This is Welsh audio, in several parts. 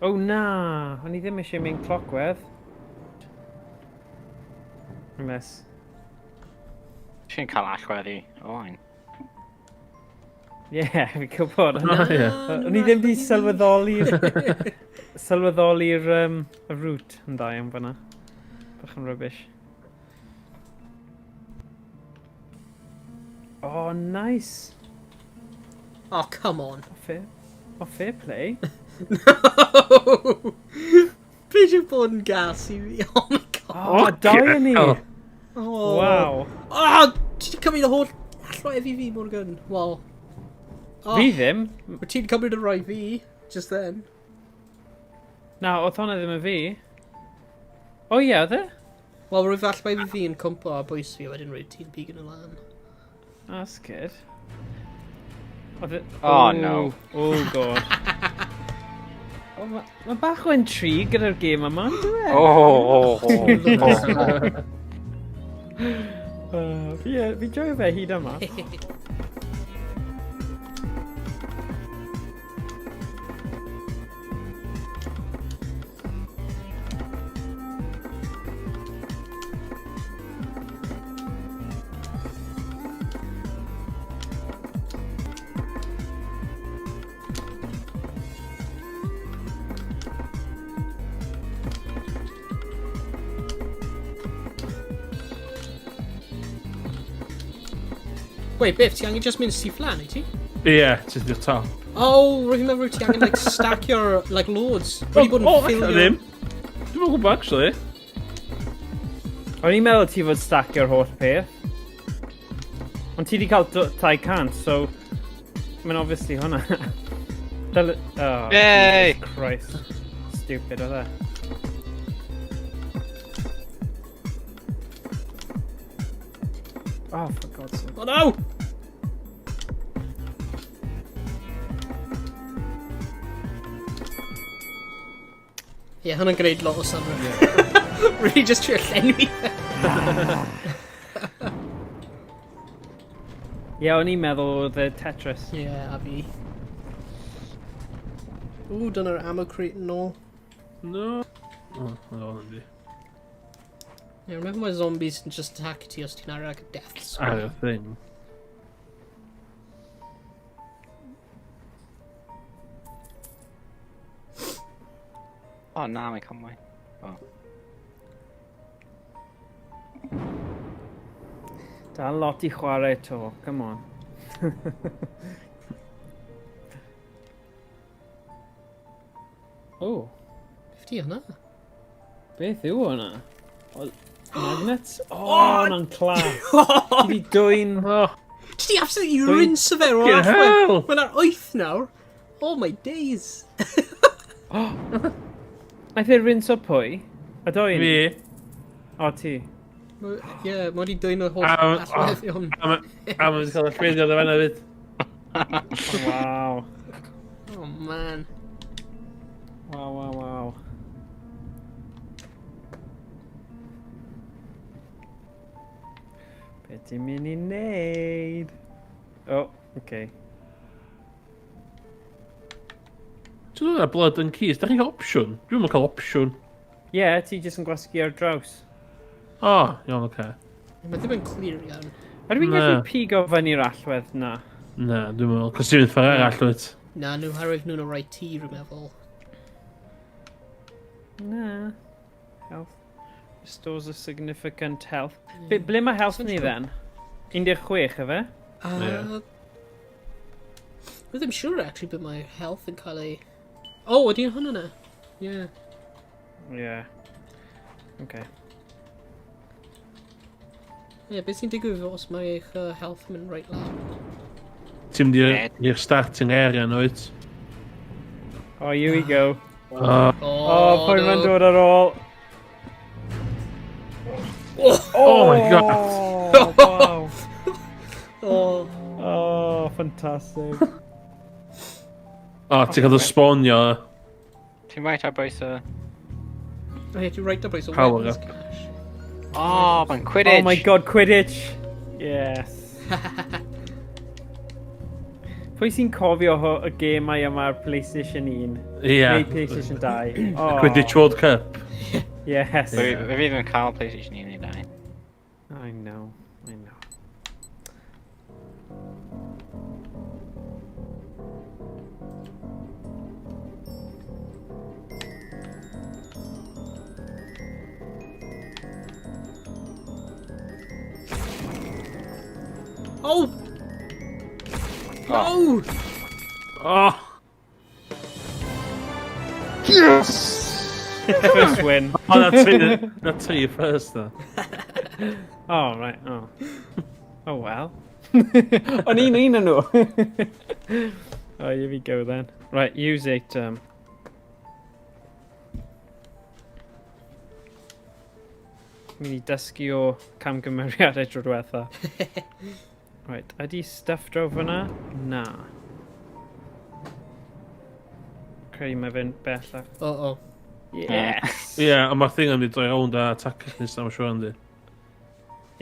Oh na! O'n i ddim eisiau mynd clocwedd. Unless... Ti'n cael allweddi o ein. Ie, yeah, fi'n gwybod. Oh, ie. O'n i ddim wedi sylweddoli'r... sylweddoli'r y route yn dda iawn fyna. Bach yn rubbish. Oh, nice. Oh, come on. Oh, fair, oh, fair play. No! Peidio bod yn gas i fi. Oh my god. Oh, dau yn ni. hell. Oh. Wow. Oh, ti wedi cymryd y holl allwedd i fi, Morgan. Wel. Oh, Fi ddim. Wyt ti'n cymryd y rhai fi, just then. Na, oedd hwnna ddim yn fi. O ie, oedd e? Wel, roedd allwedd i fi yn cwmpo ar bwys fi, wedyn roedd ti'n pigo nhw lan. That's good. Oedd e... Oh, no. Oh, god. Oh, Mae ma bach o intrigue gyda'r gêm yma, yn dyw e? Oh, oh, oh, oh. Fi joio fe hyd yma. Wait, Biff, ti angen just mynd syth lan, i ti? Ie, ti'n i'r top. Oh, rwy'n meddwl rwyt ti angen, like, stackio'r, like, loads. Rwy'n bod yn O, ffilio... alla ddim. Dwi'm yn gwybod, actually. O'n i'n meddwl ti fod stacio'r holl peth. Ond ti wedi cael 200, so... Mae'n obviously hwnna. Oh, Yay! Jesus Christ. Stupid, oedd e? Oh, for God's sake. Oh, no! Ie, yeah, hwnna'n gwneud lot o synnwyr. Really just trio llenwi. Ie, o'n i'n meddwl oedd e Tetris. Ie, yeah, a fi. Ww, dyna'r ammo crate yn ôl. No. O, oedd o'n di. Yeah, remember my zombies yn just attack ti os ti'n ar like a death squad. Ar y thing. Oh, na, mae'n Conway. Oh. Dal lot i chwarae to, come on. oh. Beth di hwnna? Beth yw hwnna? Magnets? Oh, hwnna'n class. Ti di dwyn... Oh, Ti di absolutely rinse fe o'r Fucking allwedd. hell! Mae'n ar 8 nawr. Oh my days. Naeth e rinse o pwy? A dwyn? Fi. O, ti. Ie, mae wedi dwyn o'r holl allweddion. A mae'n cael allweddion o fanna fyd. Wow. Oh man. Wow, wow, wow. Be ti'n mynd i wneud? Oh, okay. Ti'n dod â Blood and Keys? Da chi'n cael opsiwn? Dwi'n mynd cael opsiwn. Ie, yeah, ti jyst yn gwasgu ar draws. O, oh, iawn, oce. Okay. Mae ddim yn clir iawn. Ydw i'n gallu pigo fyny'r allwedd na? Na, dwi'n meddwl. Cos ti'n mynd ffordd arall, wyt? Na, nhw herwydd nhw'n y right ti, rwy'n meddwl. Na. Health. Restores a significant health. Mm. Ble mae health ni then? 16, efe? Yeah. Rwy ddim siŵr, actually, beth mae health yn cael ei... Oh, ydy hwnna na? Yeah. Yeah. Okay. Yeah, beth sy'n digwydd os mae eich health yn mynd right lawr? Ti'n mynd i'r starting area, no wyt? Oh, here we go. Oh, oh, pwy mae'n dod ar ôl? Oh my god. Oh, wow. Oh. Oh, fantastic. Oh, ti'n cael dy spawnio. Ti'n right ar bwys y... Oh, yeah, ti'n right ar bwys y Power weapons up. cache. Oh, mae'n Quidditch. Oh my god, Quidditch. Yes. Pwy sy'n cofio ho y gemau yma ar PlayStation 1? Ie. Neu PlayStation 2? Oh. Quidditch World Cup. Yes. Fi fi ddim yn cael PlayStation 1 neu 2. I know, I know. Oh! No! Oh! Yes! First win. Oh, na ti, na ti first, na. Oh, right, oh. Oh, well. O'n i'n un o'n nhw. Oh, here we go then. Right, use it. Mynd i dysgu o camgymeriadau tro diwetha. Right, ydy stuff draw fyna? Na. Credu mae fe'n bellach. Uh-oh. Yes! Ie, yeah, ond mae'r thing yn mynd i droi rownd a attack nesaf, mae'n siŵr yndi.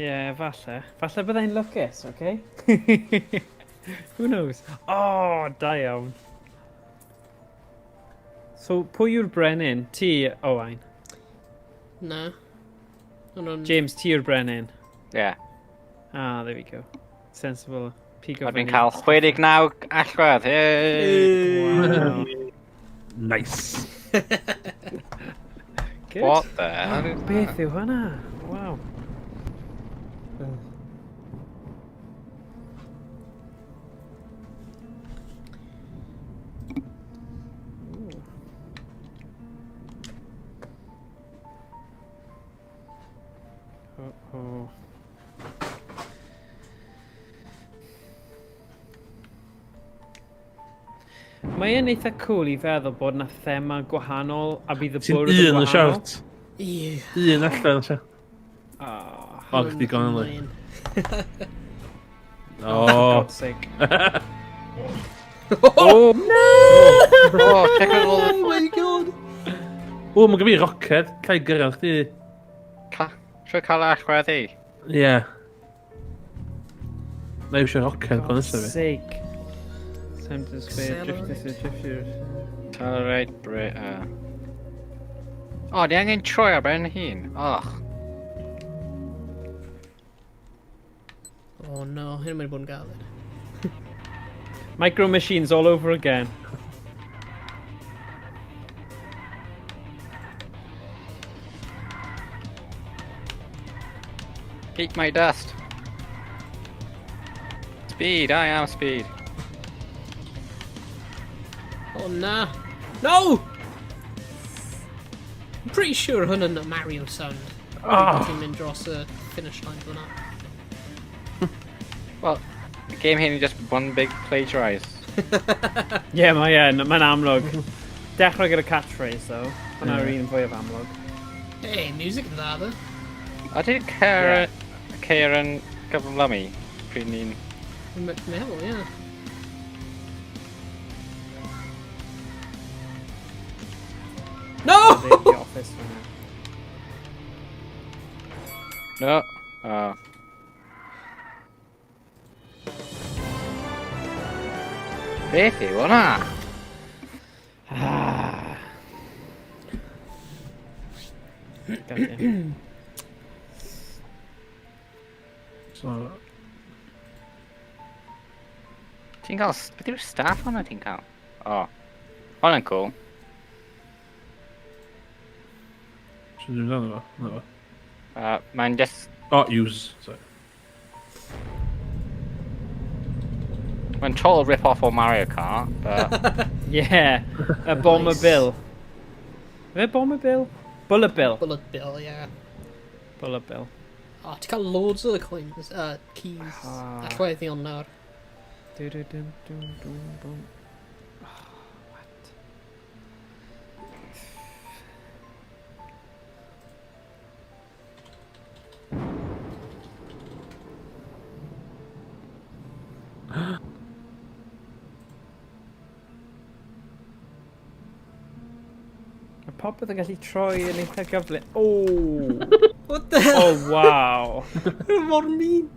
Ie, yeah, falle. Falle byddai'n lwcus, okay? Who knows? Oh, da iawn. So, pwy yw'r brenin? Ti, Owain. Na. Hwnnw'n... James, ti yw'r brenin. Ie. Ah, there we go. Sensible. Pigo A dwi'n fyny. cael 69 allwedd. Yay! Wow. Nice. Good. What the hell is that? Beth yw hwnna? Wow. Uh-oh. Mae e'n eitha cool i feddwl bod na thema gwahanol a bydd y Ti'n bwrdd yn un yn gwahanol. siart. Ie. Un allan yn siart. Oh, O, chdi gone Annoying. O. God's sake. Oh, oh, check out all the... Oh my god! O, mae gen fi roced. Ca i gyrraedd chdi. Trio cael allweddi. Ie. Na i eisiau roced gan God's nesaf fi. sake. Time to spare drift this Accelerate. drift. Accelerate, Brit... O, di angen troi ar ben hun. Och. Oh no, hyn yn mynd i bod yn galed. Micro machines all over again. Eat my dust. Speed, I am speed. Oh na. No! I'm pretty sure hwn yn Mario sound. Ah. Ti'n mynd dros y finish line fyna. Well, the game hyn is just one big plagiarise. Yeah, mae e'n, mae'n amlwg. Dechrau gyda catchphrase, though. Hwna'r un fwyaf amlwg. Hey, music yn dda, ddo. A did Karen, Karen gyflymu pryd ni'n... Dwi'n meddwl, ie. No! The office fyna. No. Oh. Beth yw hwnna? Ah. Gotcha. So, Ti'n cael... Beth yw'r staff hwnna ti'n cael? O. Oh. Hwnna'n cool. so dwi'n dod efo. Na fo. Mae'n just... Oh, use. Sorry. Mae'n total rip-off o Mario Kart, but... Yeah, a Bomber Nice. Bill. Fe Bomber Bill? Bullet Bill. Bullet Bill, yeah. Bullet Bill. Oh, ti'n cael loads o the coins, keys, Ah. allweddion nawr. Du du dum dum dum dum. Oh, what? Mae popeth yn gallu troi yn eitha gyflym. Oh! What the hell? Oh, wow. Mor mean.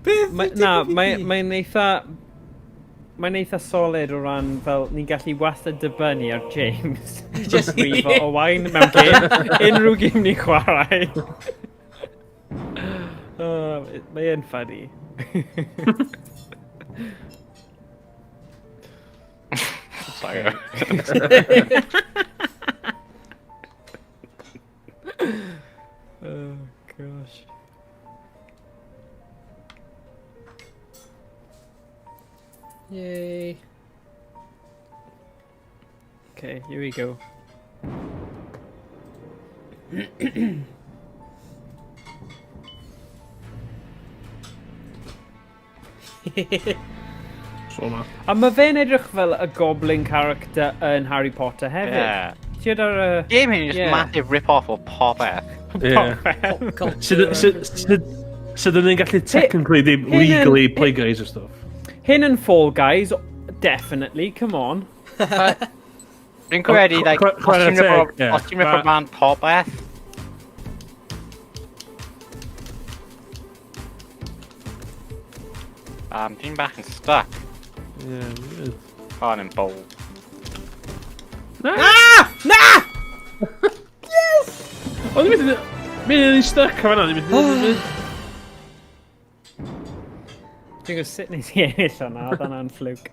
Beth? Mae, na, mae'n mae eitha... Mae'n eitha solid o ran fel ni'n gallu wastad dibynnu ar James. Just- Just brifo Owain mewn gêm. Unrhyw gêm ni'n chwarae. Mae e'n funny. Sorry. Oh, gosh. Yay. Okay, here we go. So ma. A mae fe'n edrych fel y goblin character yn Harry Potter hefyd. Yeah. Ti ar y... Game hyn just Yeah. massive rip-off o popeth. Yeah. Pop culture. Sydd sydd yn gallu technically ddim hyn yn- legally plagiarise o stuff. Hyn yn Fall Guys, definitely, come on. Dwi'n credu, like, os Chwarae ti'n teg, rip ie. os ti'n rip o'r man popeth, Dwi'n bach yn stuck. Yeah, weird. Oh, yn bowl. Na! Ah! Na! O'n i'n mynd i... Mynd i'n stuck am hwnna, o'n i'n mynd... Dwi'n gwybod sut nes i ennill hwnna, oedd hwnna'n fluke.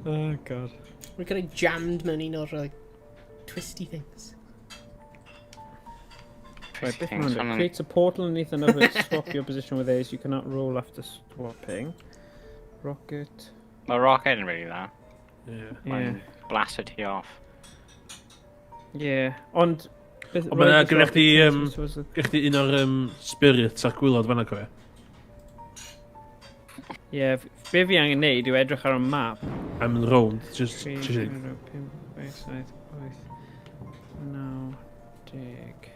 Oh god. We're getting jammed mewn un o'r like, twisty things. Right, beth Things, ma'n hwnna'n- Creates a portal underneath another to swap your position with theirs. You cannot roll after swapping. Rocket. Mae rocket yn really dda. Yeah. Yeah. Mae'n blasted ti off. Yeah. Ond... beth- Ond ma' roedd y gynna chdi, rocket towards the- Gych chi un o'r spirits ar gwylod fan'na cofio. Yeah, be fi angen neud yw edrych ar y map. I'm in round. Just... 3, just 4, 5, 6, 7, 8, 9, 10.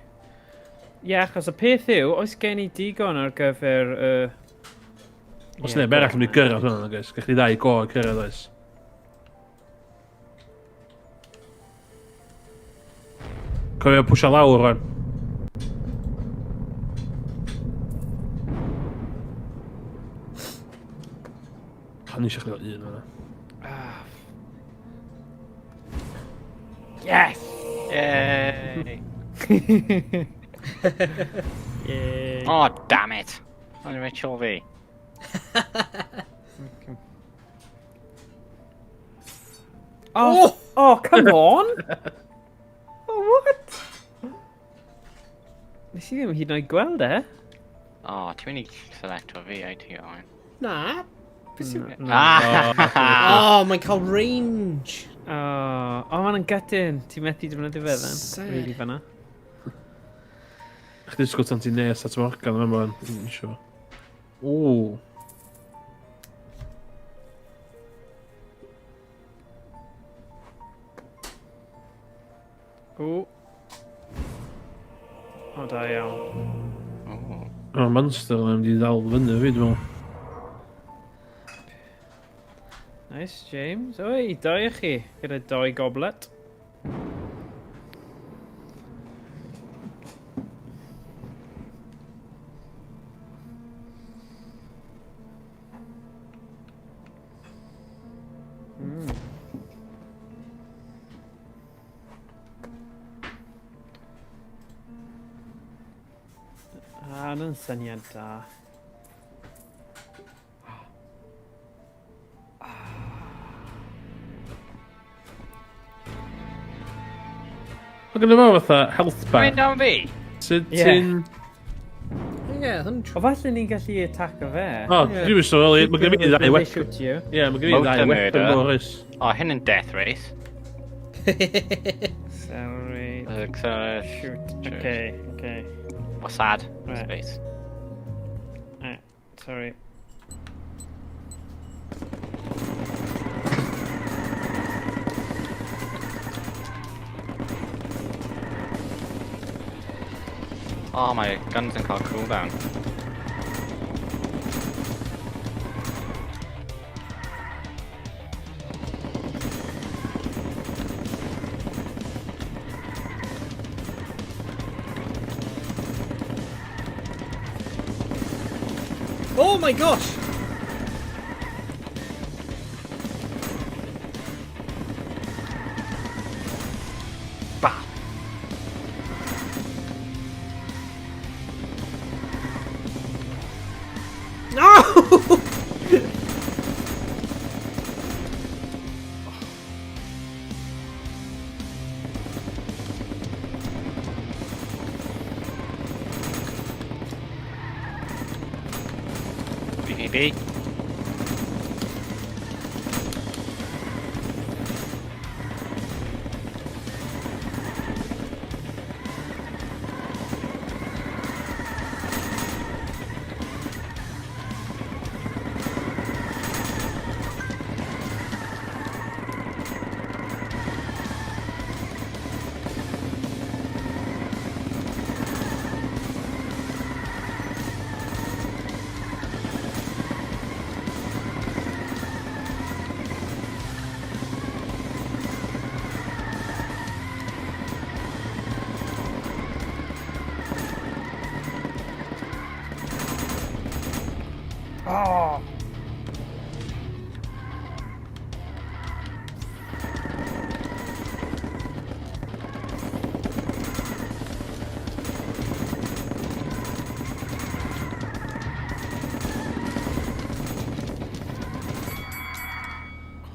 Ie, achos y peth yw, oes gen i digon ar gyfer y... Os Ie, neb arall yn mynd i gyrraedd hwnna, nag oes? Gych chi ddau go i cyrraedd, oes? Cofio pwysio lawr, rwan. Pan eisiau chdi un fan'na. Ah. Yes! Yay! Yay. Oh, damn it! O'n i'n Rachel fi. Okay. Oh, oh, come on! Oh, what? Nes i ddim hyd yn oed gweld e. Oh, ti'n mynd i select o fi, ai ti, Owen? Na. Beth yw- Ah! Oh, mae'n cael range. Oh, oh mae'n gutting. Ti'n methu defnyddio fe then? Sad. Really fanna. Chdi disgwyl tan ti'n nes at Morgan yma, man. Dwi'n siŵr. Ww. O. O, da iawn. Oh. Mae'r monster yna mynd i ddal fyny fi, dwi'n meddwl. Nice, James. Oi, dau i chi. Gyda dau goblet. Ah, hwnna'n syniad da. Mae gynnu fo fatha health bar. Mynd down fi? Sut Ie. ti'n... Ie, hwn O falle ni'n gallu ataco fe. O, dwi'n sylweddoli, mae gen i ddau They weapon. shoot you. Ie, mae gen i ddau Motor weapon murder. Morris. Oh, hyn yn death race. Celery. Shoot. Shoot. Okay, okay. What's sad? Right. Space. Right, sorry. Oh, my guns yn cael cooldown. Oh my gosh! Fi. Oh!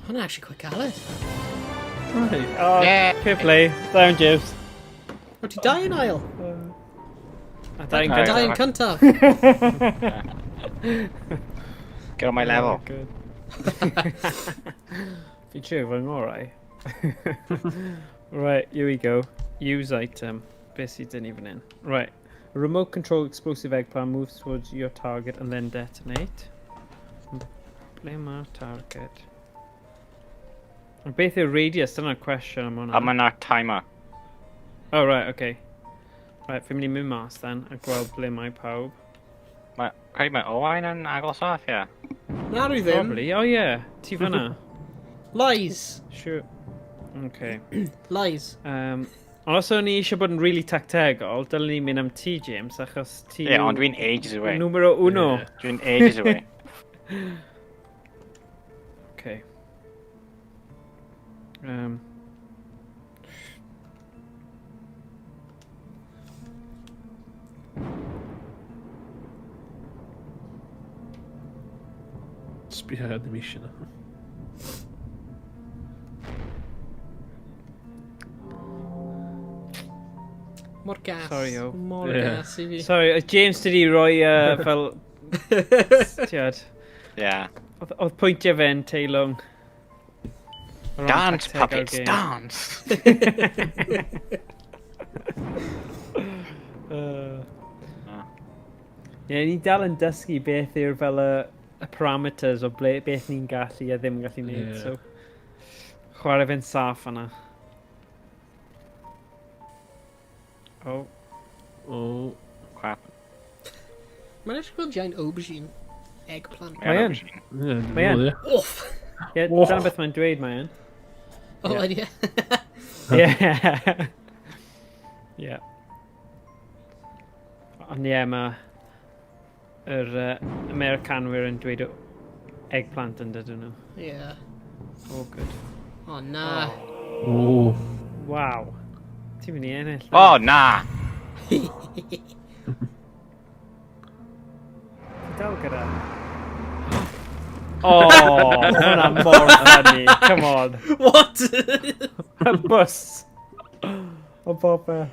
Hwnna actually quite galed. Right. Oh, Yeah. Fair play. Down, James. O, ti dau yn ail? A dau'n Aye. gyntaf. Dau yn cyntaf. Get on my level. Oh, good. Fi'n siŵr fod yn orau. Right, here we go. Use item. Beth sydd dyn ni fan hyn? Right. A remote control explosive eggplant moves towards your target and then detonate. Ble mae'r target? Ond beth yw'r radius? Dyna'r cwestiwn am hwnna. A mae 'na timer. Oh, right, okay. Right, fi'n mynd i mynd mas then a gweld ble mae pawb. Mae, credu mae Owain yn agosaf, ie. Na, rwy ddim. Probably. Oh, yeah. Ti fyna. Lies. Sure. Okay. Lies. Ond os o'n i eisiau bod yn really tactegol, dylen ni mynd am ti, James, achos ti Ie, ond dwi'n ages away. Numero uno. Ie. Dwi'n ages away. Okay. Sbio animation. Mor gas. Sorry, o. Mor Ie. gas i fi. Sorry, oedd James wedi roi fel... Tiad. Ie. Oedd pwyntiau fe'n teilwng. O ran Dance, tactegau'r puppets, gêm. dance! Ah. Ie, ni dal yn dysgu beth yw'r fel y parameters o ble, beth ni'n gallu a ddim gallu neud, Ie. so chwarae fe'n saff yna. Oh, Oh. Crap. Mae'n edrych fel giant aubergine. Eggplant. Mae yn. Aubergine. Ie, dwi'n Mae yn. meddwl, ie. Oof! ie, Oh. dyna beth mae'n dweud mae yn. Oh, Ie. ie. Ie. Ie. Ond ie, mae yr Americanwyr yn dweud eggplant yn dydyn nhw. Ie. Oh, good. O, na. O. Waw. Ti'n mynd i ennill. Oh, na! Ti dal gyda. Oh, hwnna mor funny. Come on. What? Y bus. O bobeth.